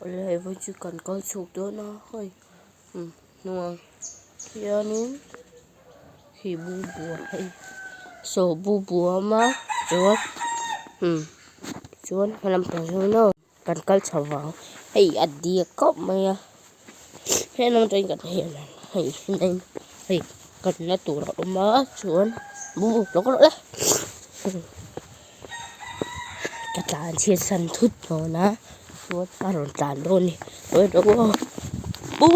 Awle hei vawi chu kan kal chhuk dawn a hei umm hnungah hianin khi bubua hei saw bubua a awm a chuan umm chuan hma lampang sawn aw kan kal chho vang hei a diak khawp mai a heng atangin kan hei hei hei kalna tur a awm a chuan bu lo kal rawh le. Ka tlan chhiat san thut dawn a chuan a rawn tlan dawn a ni u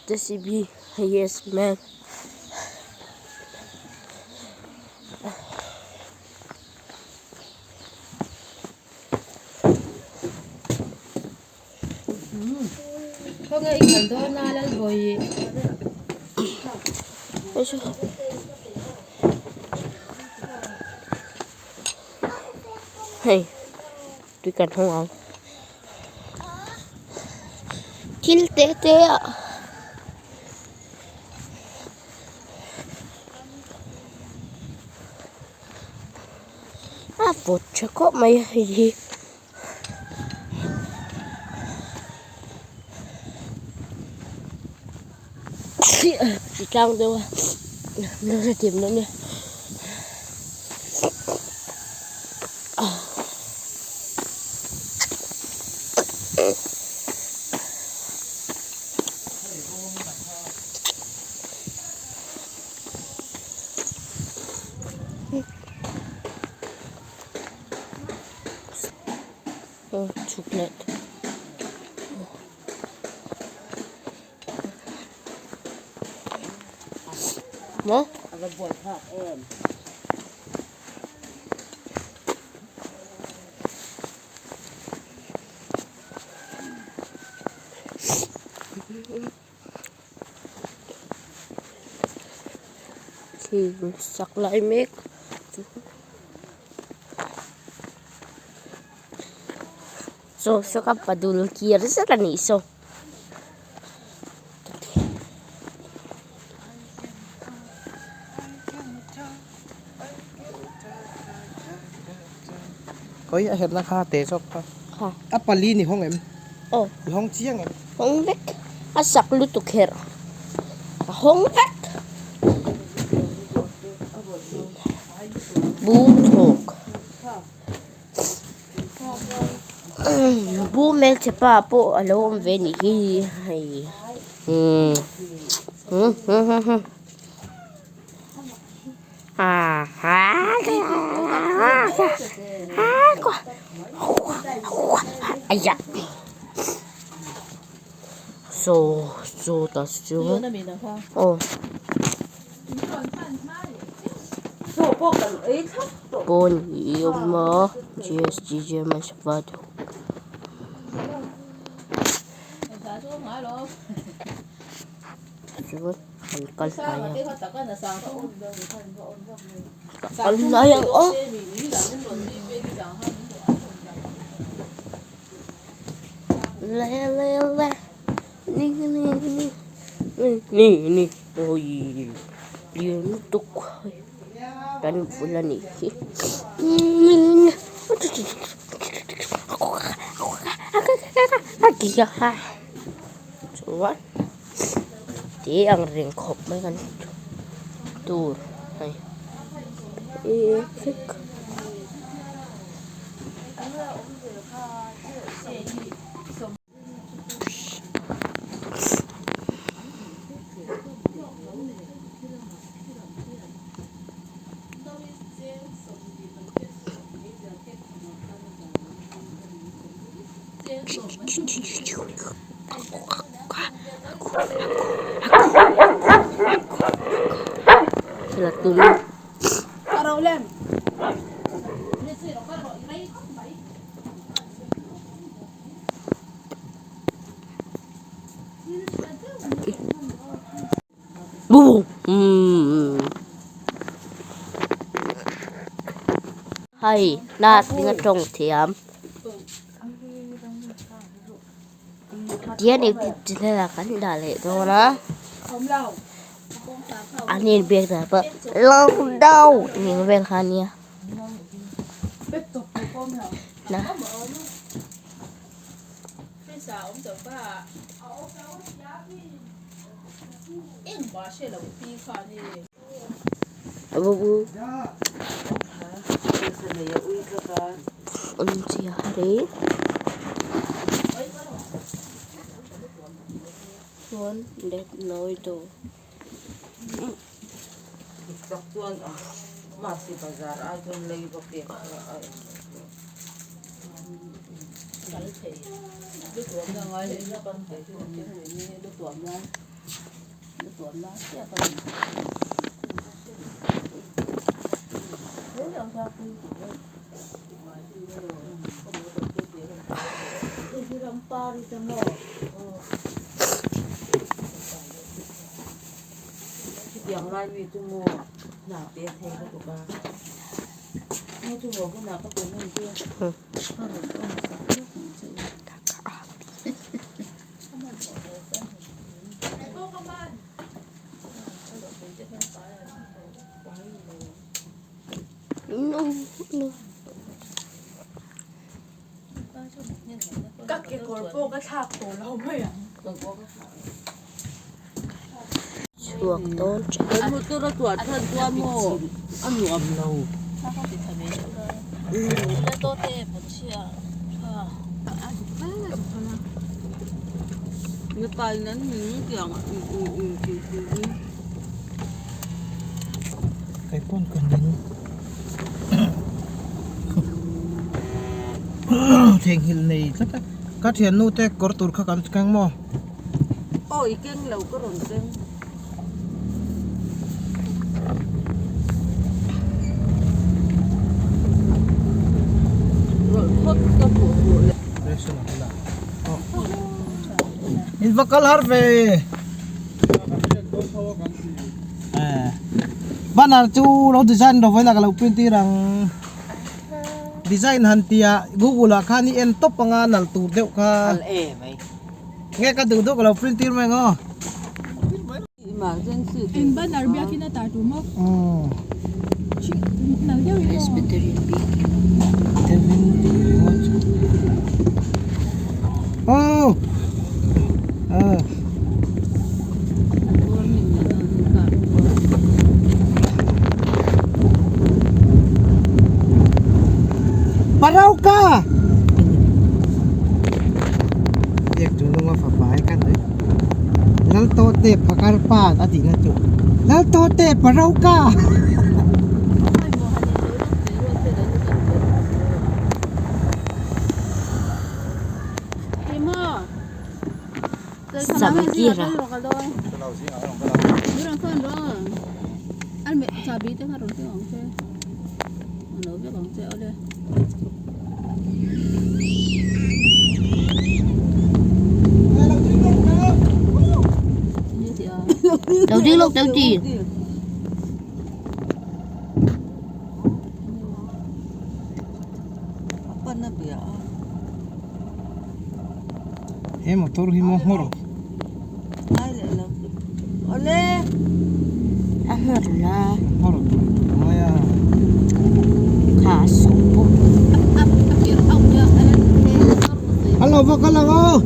J_C_B yes man. Khawnge i kal dawn a Lalbawi? Hei tui kan hawng ang thil te te ah. A vawt tha khawp mai a hei hi. Chi tlang deuh a nasa tim dawn nia. Chhuk leh maw Thil sak lai mek chu saw saw ka padul kir zet a nih saw. Khawi a herna kha te zawk kha. Kha. A pali ni hawng em? Aw. I hawng chiang em? Hawng vek. A sak lutuk herh. A hawng vek. Bu thawk. Bu hmelchhe pa pawh a lo awm ve a nih hi hei umm saw saw tah chuan aw. Pawn hi a awm a GST German Shepherd chuan an kal hnai a kal hnai ang aw. Le le le ni ni ni ni ni awii lian lutuk kan vul a nih hi chuan te ang reng khawp mai kan tur hei vek. Hei na tinga tawng thiam. Tihian youtube channel ah kan dah leh dawn a an inbiak dan pawh lockdown tih vel kha a nia na. Chuan let nawi dawr. Chhuak dawn Theihnghilh nei tlat a ka thiannu te kawr tur kha kan keng maw? Aw i keng lo ka rawn keng. Rawlh phawt ka hmuh duh leh. In va kal har ve. Banner chu lo design ro vawiin ah ka lo print tir ang. Design han tia google ah khan i en tawp anga nalh tur deuh kha. Nge ka duh duh ka lo print tir mai ang aw. Eng banner biakin a tar tur maw? Nalh deuh in aw. Aw. Aw. Parauka. Biak chu nunga fapa ai kan nei. Laltawte phakar pa a tihna chu Laltawte parauka. Samkira. Đầu tiên lúc đầu tiên. He motor hi maw hmawr. A hmawr la. Hmawr tur tur mai a. Kha sawm pawh. Hello va kal ang aw.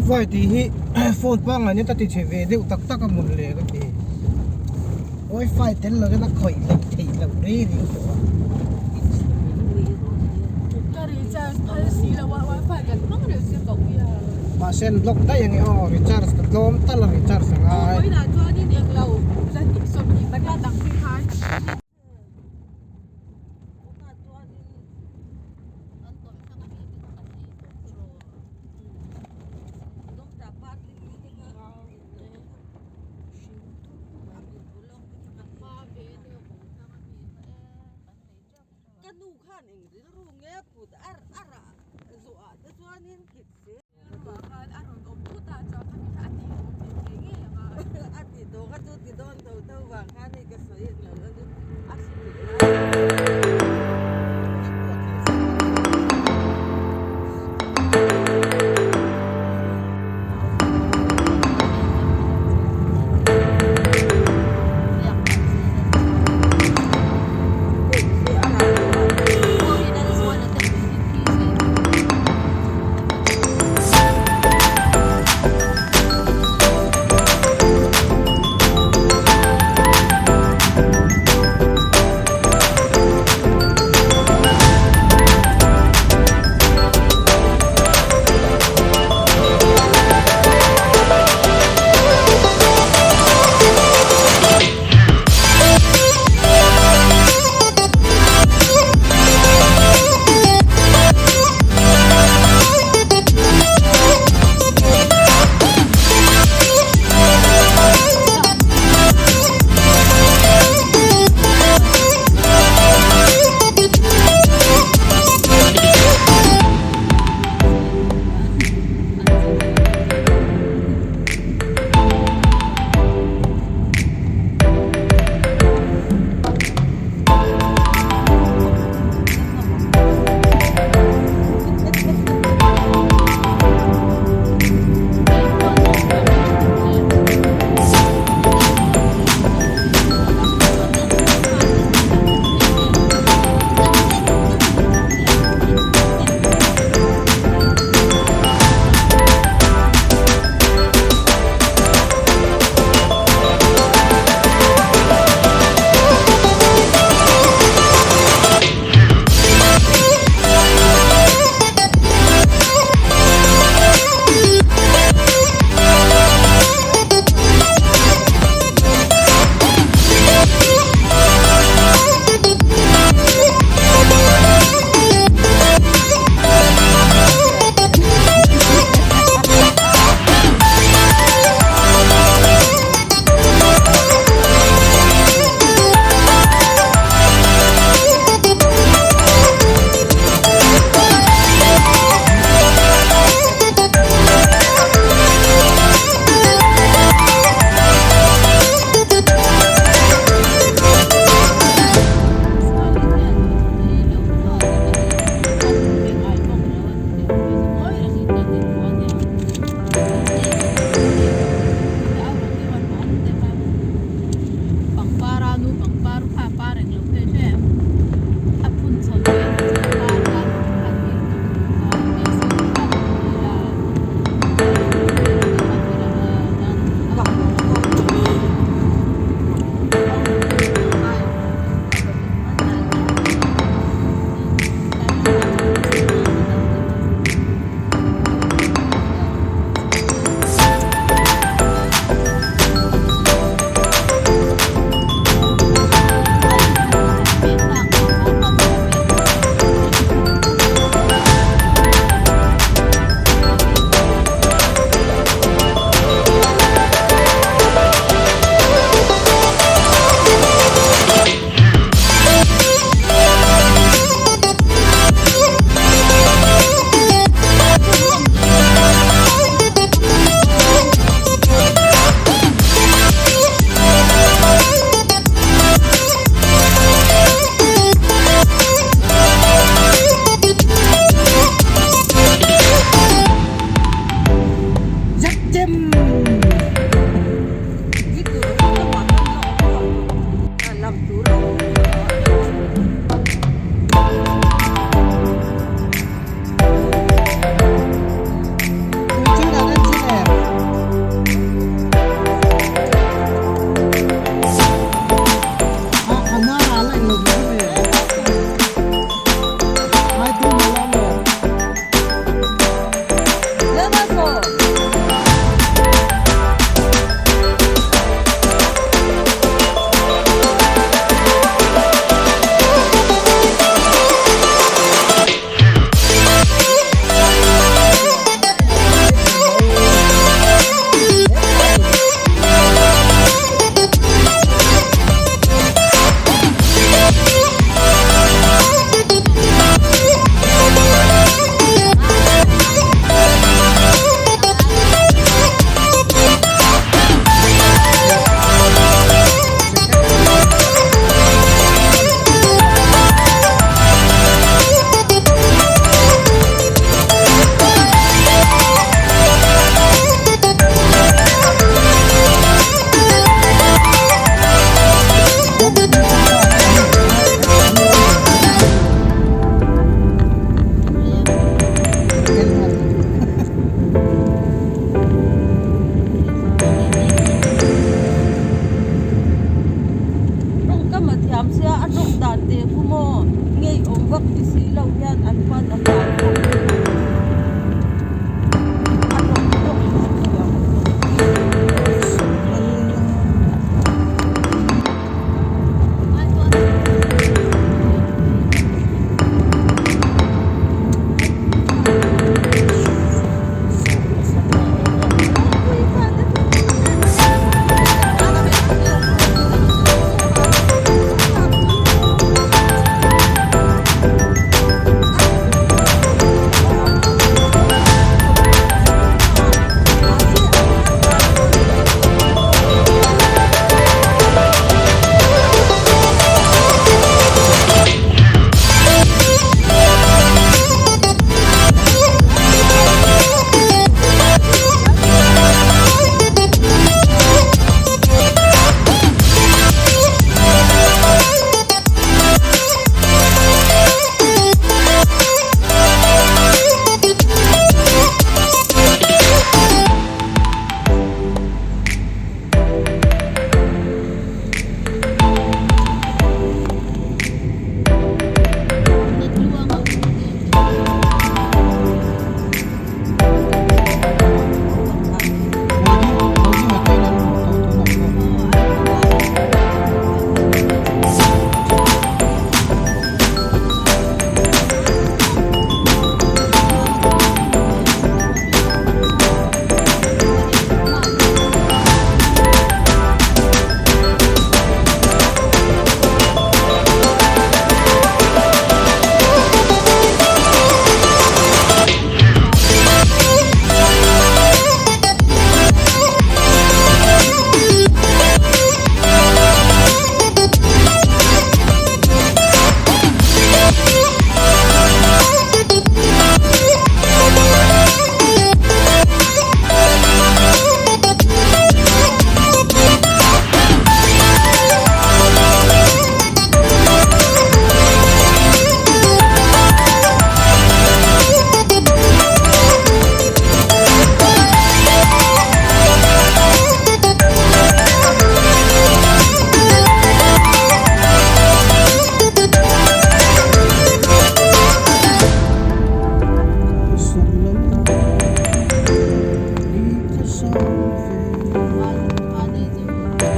Wifi tih hi phone pangngai nen ka ti chhe ve deuh tak tak a mawn le ka ti. Wifi tel lo hian a khawih hleih theih loh rei reng tawh a. Ka recharge phal si lo a wifi kan hmang reng sia ka ui a. Mahse an block daih ang e aw recharge ka tlawm tal a recharge a ngai. Vawiinah chuanin englo zahnih 20 pariat ang phei khan.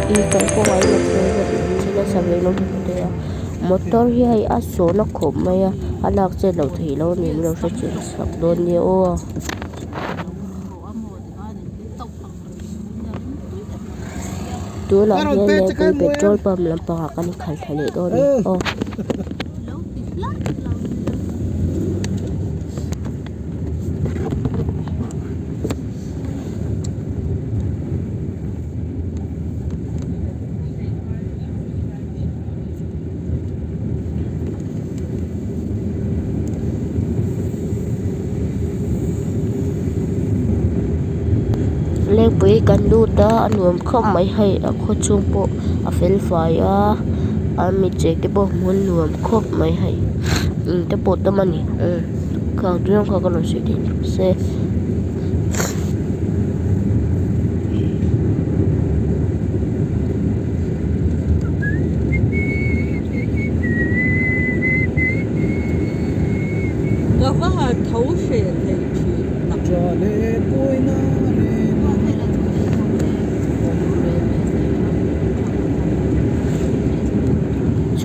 Ih kalkawngah hian motor hi a awm thin a saree rawng te pawh a motor hi hei a sawh na khawp mai a a lak chet loh theih loh a ni min lo hrethiam sak dawn nia aw. Tunah hian lengpui petrol pump lampangah kan inkhalh thla leh dawn a ni aw. Lengpui kan lut a a nuam khawp mai hei a khaw chhung pawh a fel fai a a mi cheng te pawh hmuh an nuam khawp mai hei in te pawh a tam a ni umm khang te kha ka rawn sawi theih lo se. Ka va han tho hreh thei thin tak.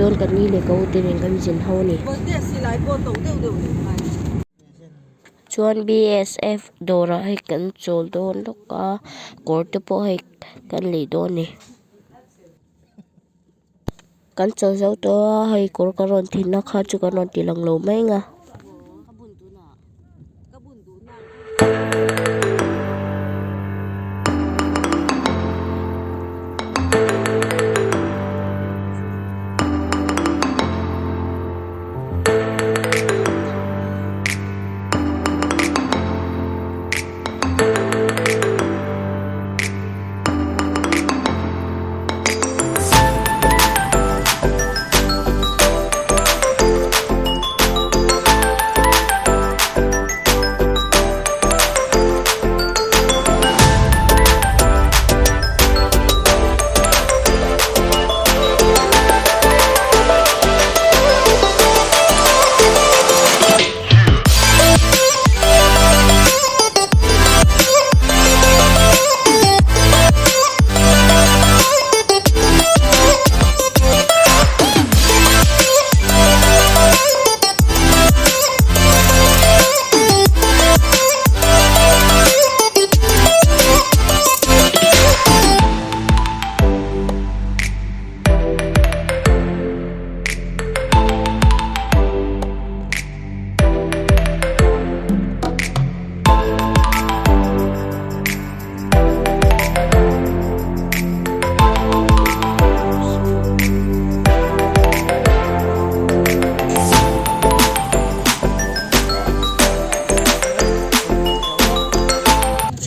Chuan ka ni leh ka u te nen kan zin ho a ni. Chuan BSF dawrah hei kan chawl dawn lawk a kawr te pawh hei kan lei dawn a ni. Kan chawl zo tawh a hei kawr kan rawn thinna kha chu kan rawn ti lang lo mai ang a.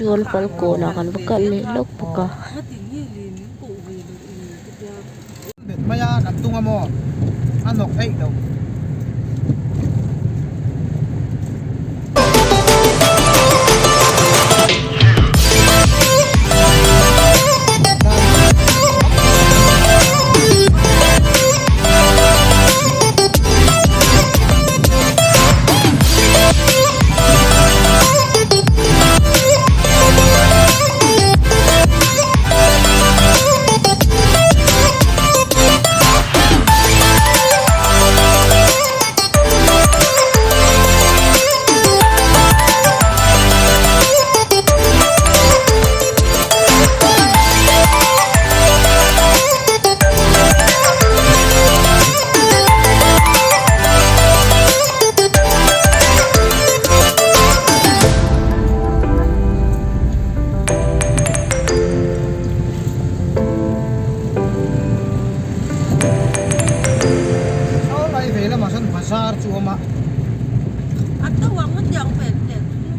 Chuan falkawnah kan va kal leh lawk bawk a. Bet mai a kan tung a maw a nawk eih lo. Saw lai ve lamah sawn bazar chu a awm a. A to ang a tiang vel vel chu.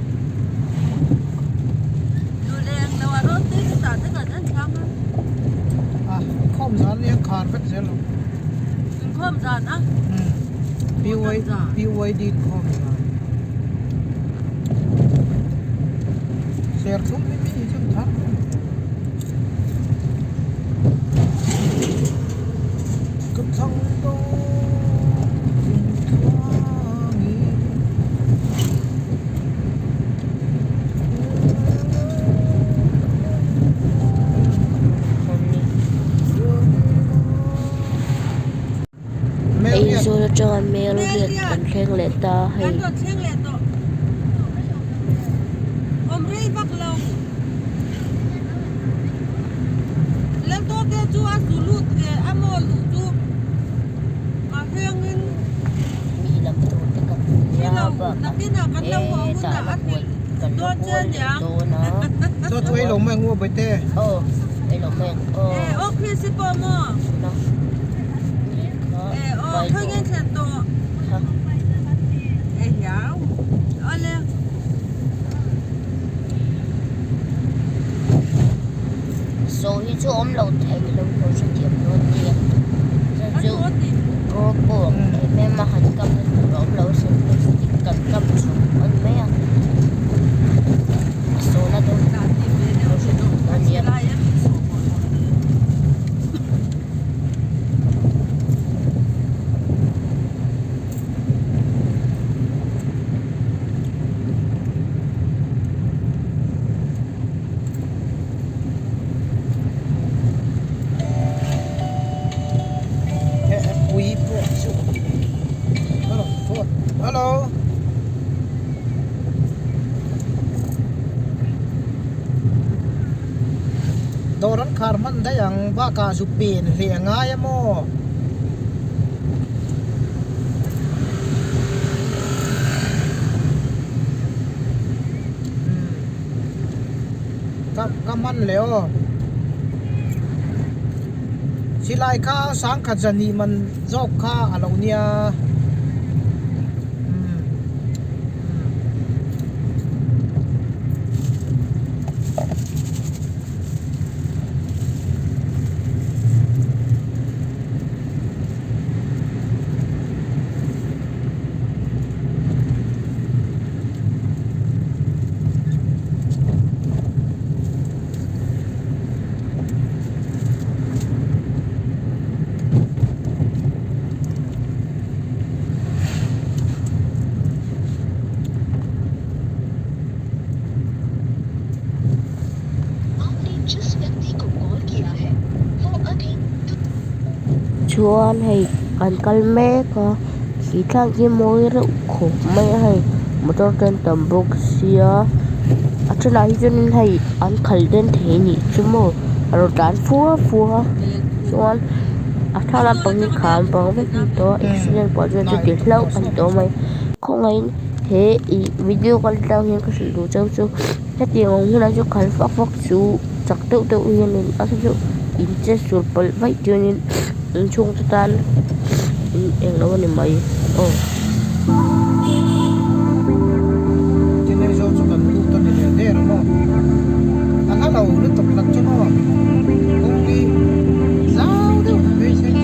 Luleng lo a rawn tui chu tah te kan en thlang a. A inkhawm zan nia khar vek zel lo. Inkhawm zan a? BYD inkhawm zan. Serthlum hi mi chu an thar mai. Ka thlang dawn tluangin. Atanga mel riat kan thleng leh ta hei. Mi lam tur te ka hmu a bakah hetah la kual kan la kual leh dawn a. Aw ei lo mai ang aw. Saw hi chu awm lo thei lo lo hrethiam dawn nia chuan chu raw pawh em em a han kam na tur a awm lo a selfie stick kan kam chhawk a ni mai a a saw na dawn lo hrethiam dawn nia. Hello. Dawr an khar hman daih ang bakah zu pen hle a ngai a maw? Ka ka hman leh aw. Silai kha sangkhat zahnih man zawk kha a lo nia. Chuan hei an kal mek a khi thlang khi mawi reuh khawp mai a hei motor te an tam bawk sia a thenah hi chuanin hei an khalh den thei anih chu maw a rawn tlan fua fua a chuan a thlang lampang hi kham bang vek a ni tawh a accident pawh chuan chuti hlauh a ni tawh mai khawngaihin he ih video kal tlang hian ka hrilh duh cheu chu hetiang ang hunah chuan khal fak fak chu chak deuh deuh hianin a chu in che sur palh vaih chuanin inchhung te tan englo a ni mai aw. Tinaizawl chu kan lut a ni leh der a maw a hla lo lutuk hlat chu maw kawng hi zau deuh phei se chu.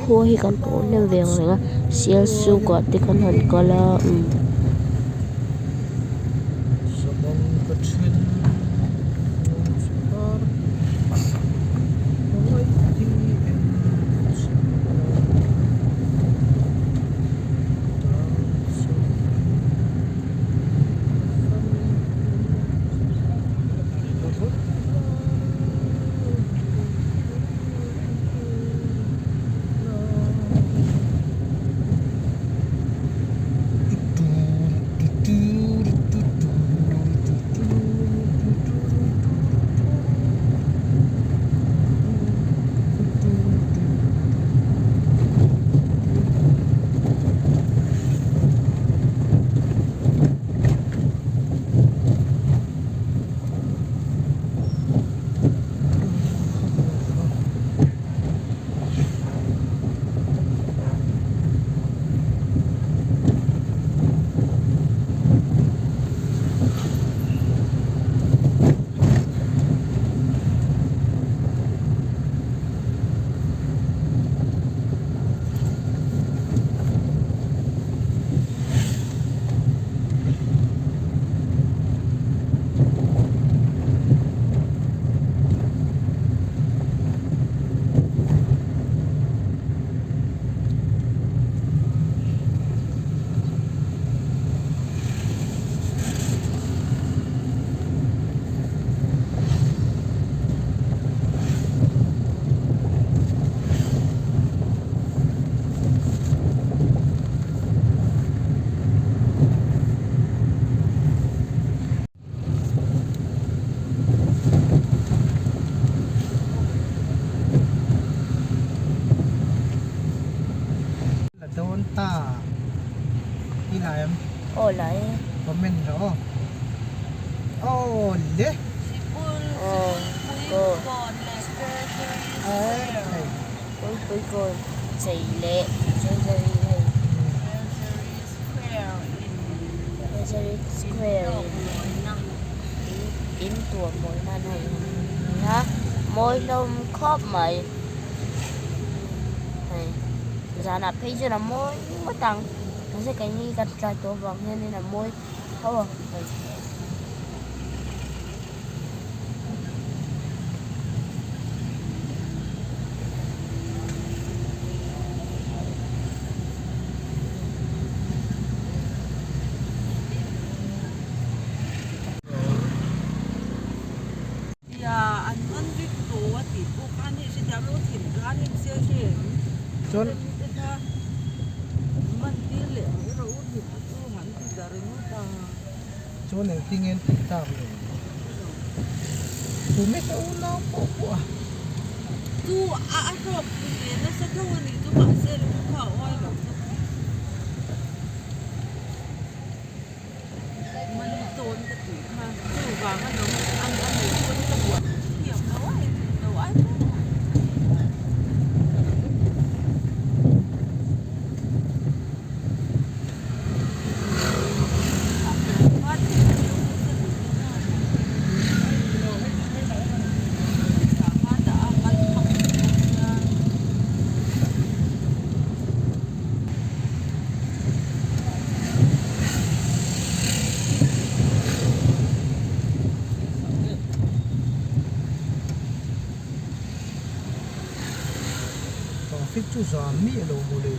Khua hi kan pawh hnem ve ang reng a sialsuk ah te khan han kal a umm. La dawn ta i la em? Aw la e. Comment rawh aw. Aw le. Aw aw. Pulpui kawn chei leh treasury hei. Treasury square in in tuam mawi nan hei a mawi hlawm khawp mai hei zanah phei chuan a mawi ngawt ang mahse keini kan tlai tawh avang hianin a mawi tho ang hei. Chuan Chuan engtin nge an tih tak le? Tu mek a unau pawh pawh a. Chu a a hlawk ve nasa tho a nih chu mahse lung kha a uai lo chu. Man tawn ka tih kha chuvang a lo an a nei pawn ka buai thiam lo a engtin lo ai pawh. Traffic chu zan miah lo maw le.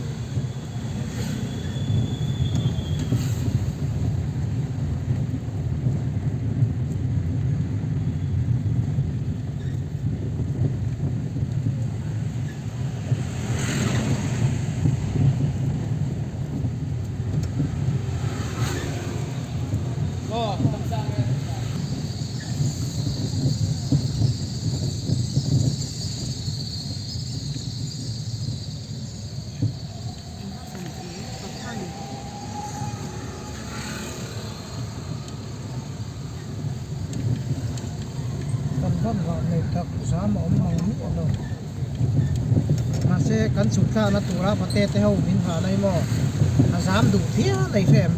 Kan van vah nei tak zam a awm ang miah lo. Mahse kan chhuk thlakna tura pate te ho min hah na hi maw a zam duh phian a i hre em?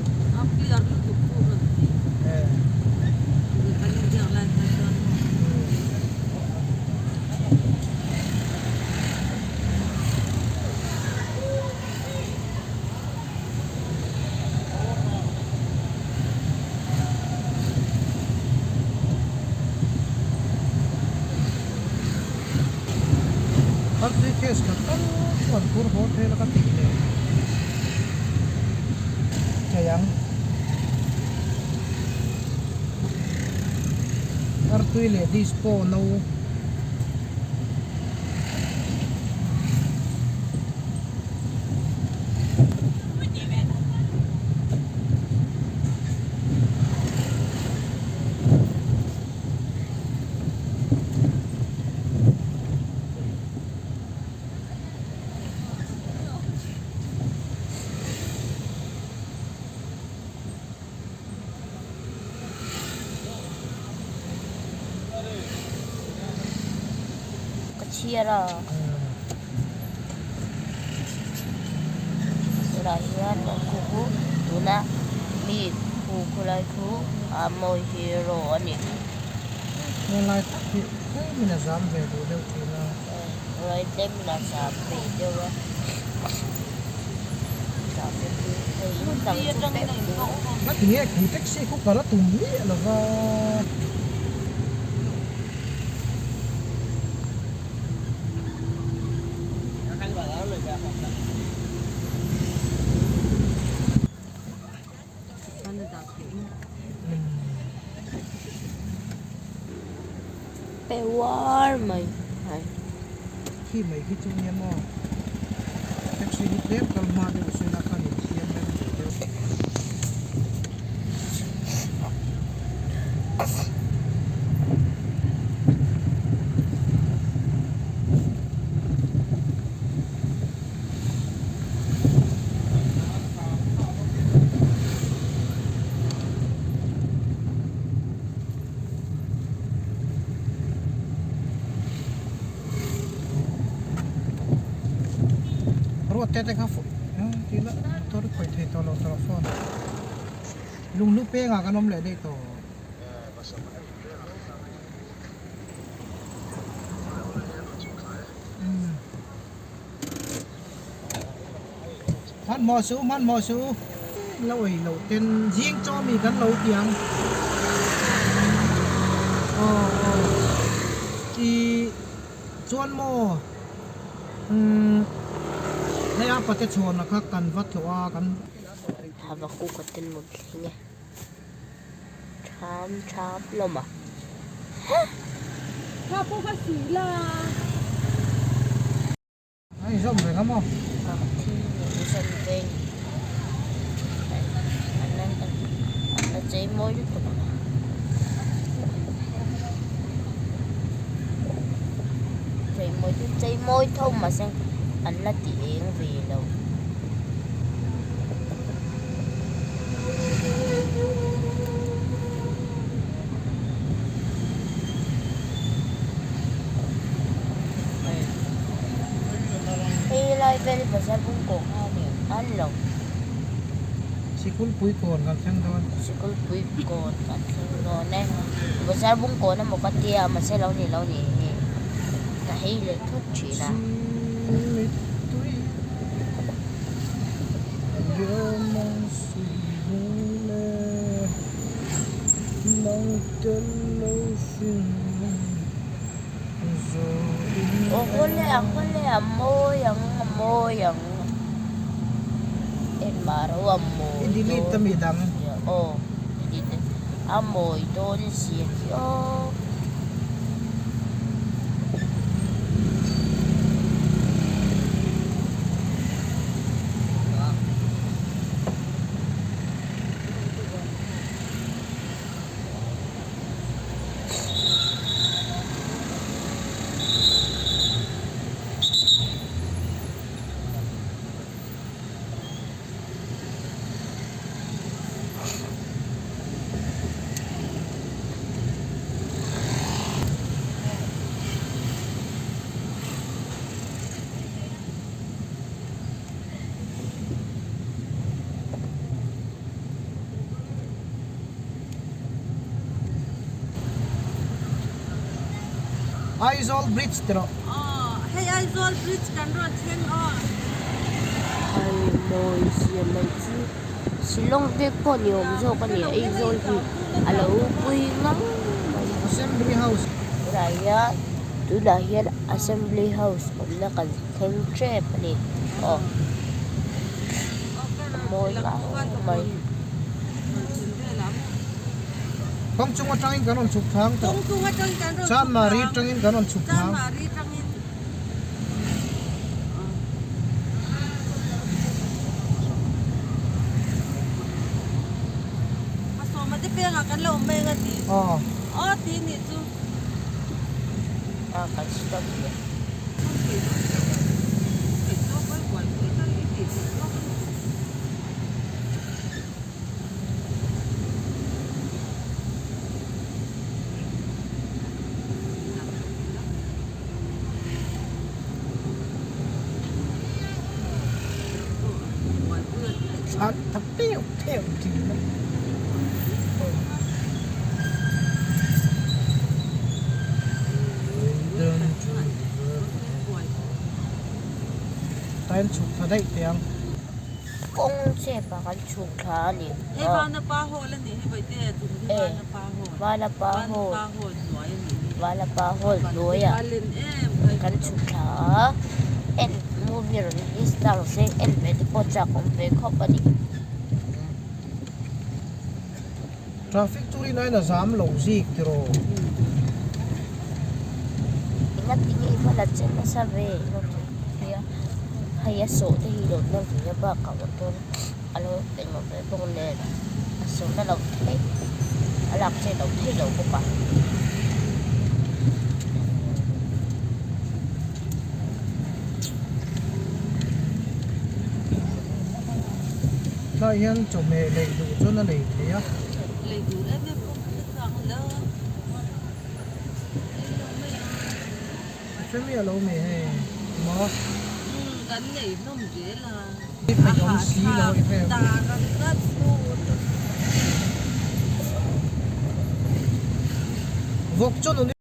phei la ka tih leh thei ang. Artui leh dispo no. Ka chhiar a tunah hian khu khu tuna mi khu khawlai khu a mawi hero a ni. Helai tak hi tlemin a zam ve duh deuh thin a. Helai tlemin a zam ve deuh a. Traffic hi hei in dang chu pek duh. Nga ti nge khu taxi khu kal a tum miah lo va. Pe uar mai hai. Khi mai khi chu nia maw taxi hi tlem kal hma deuh se la khan in siam rem ve deuh. Ruat te te kha tih lah motor khawih thei tawh lo tawh phone lunghlu pengah kan awm leh daih tawh. Hmanhmawh suh hmanhmawh suh lo ei loh ten zing chaw mi kan lo ti ang aw aw ih chuan maw umm hei a pate chhuanna kha kan va tlawh a kan. Habakkuk a tel mut thleng e Tham tham hlawm a. Kha pawh kha suh la. A inzawm reng a maw? A thil inzawm veng an la chei mawi lutuk a. Chei mawi chu chei mawi tho mahse an la ti eng ve lo. Hei lai vel bazar bung kawh kha a ni an lo. Sikul pui kawn kan thleng dawn. Sikul pui kawn kan thleng dawn e. Bazar bung kawn emaw ka tia mahse lo ni lo ni hi ka hei leh thut thin a. Aw kawle a kawle a mawi ang a mawi ang en mah ro a mawi dawn sia aw delete a mawi dawn sia khi aw. Aizawl Bridge tih rawh. Aw, hei Aizawl Bridge kan rawn thleng aw. Ai mawi zia mai chu Shillong bik pawh ni awm zawk a ni Aizawl hi a lo pui ngang mai. Assembly House. Tunah hian tunah hian Assembly House awmna kan thleng tep a ni. Aw a mawi ngang mai. Kawng chung atangin kan rawn chhuk thlang tawh. Chanmari atangin kan rawn chhuk thlang. Aw. A kan stop leh. Tain chhuk thla daih teh ang. Kawng chep ah kan chhuk thla a ni. E Vanapa hall Vanapa hall hnuaiah kan chhuk thla a en movie rawn release tak se en ve te pawh chak awm ve khawp a ni. Traffic chu rin aiin a zam lo zik tiraw? Enga tinge i va la chen nasa ve ilo ti nia hei a sawh te hi lo na ve a bakah motor a lo englo ve bawk nen a sawh na lo thei a lak chet lo thei lo bawk a. Tlai hian chawhmeh lei duh chuan a lei thei a. Lei duh em em pawh ka hre chak lo. I hre miah lo mai hei maw. Umm kan nei hlawm zel a. I peih awm si lo i hre em. Dar ang zat tur. Vawk chu nuni.